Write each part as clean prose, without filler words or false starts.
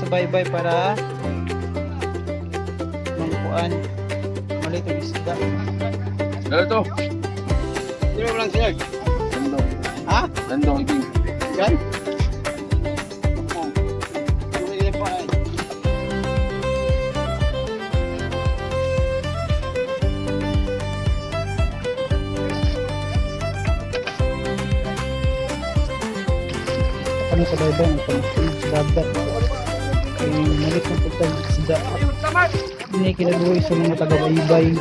Sa baybay para mangkuan malit og isda. Dalo to. Di ba lang siya? Lando. Ha? Lando ibig. Yan? Oh. Ano pa ay? Ano sa baybay ang pangkuan sa dagat. Kay malit ang pagtag isda. Ini kinabuhi sa mga taga-baybay.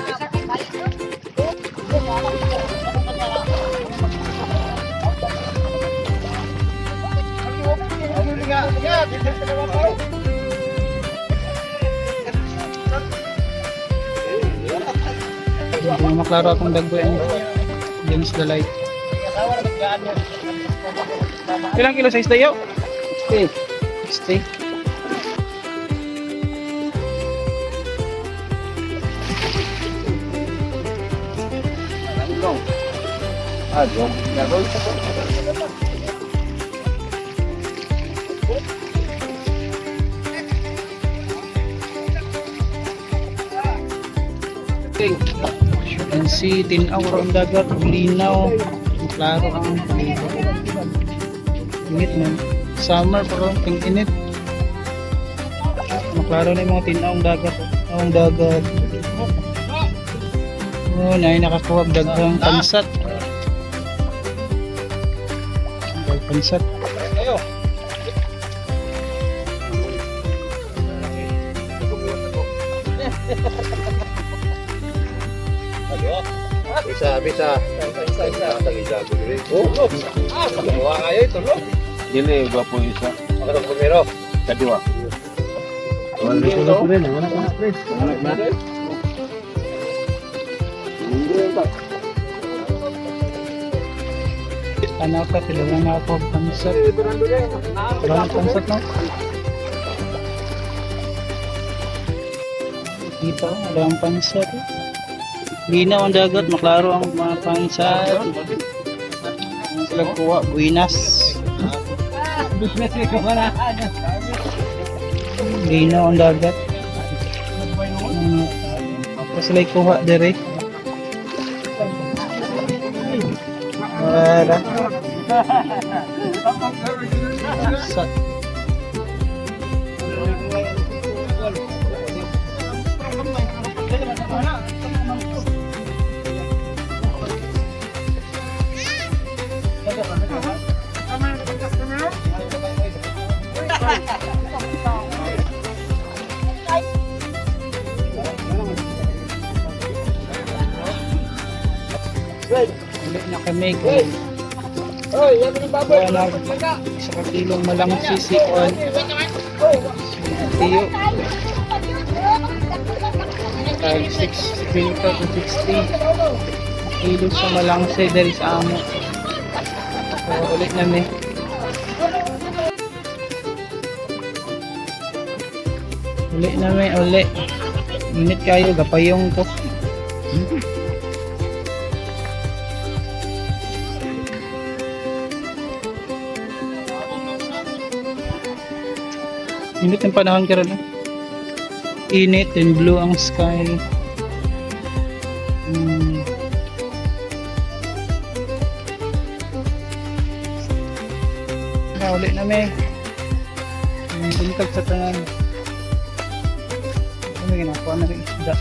Hindi na maklaro akong dagboy ani. Against the light. Ilang kilo sa isda yo? 60. 60. Lando. Ah, jom. Gagawin. As you can see, tinaw ra ang dagat, linaw. Klaro ang palibot. Init man. Summer pero ting init. Maklaro na yung mga tinaw ang dagat. Ang dagat. Oh, nay nakakuha og daghang pansat. Daghang pansat. Ayo. Bisa, bisa. Isa, isa, isa. Oh, ah, dalawa kayo, tulog. Dili gwapo isa. Ako primero. Kadua. Wala na. Tanaw ka, tulungan nga ako og pansat. Tulungan pansat, no? Dito, wala ang pansat. Linaw ang dagat, maklaro ang mga pansat. Ang sila kuha, buinas. Linaw ang dagat. Ako sila kuha dire. Wala. Pansat. Uli na kami kay Hoy, yan ang baboy. Kuha na isa ka kilong malang sisikuan. Tiyo. 5, 6, 50 to 60 kilo sa malangse dahil sa amo. So, ulit na mi. Uli na mi, uli. Init kayo, gapayong ko. Init ang panahon karon, ah. Init and blue ang sky. Na uli na mi. Ang buntag sa tanan. Ano ginagawa na rin isda.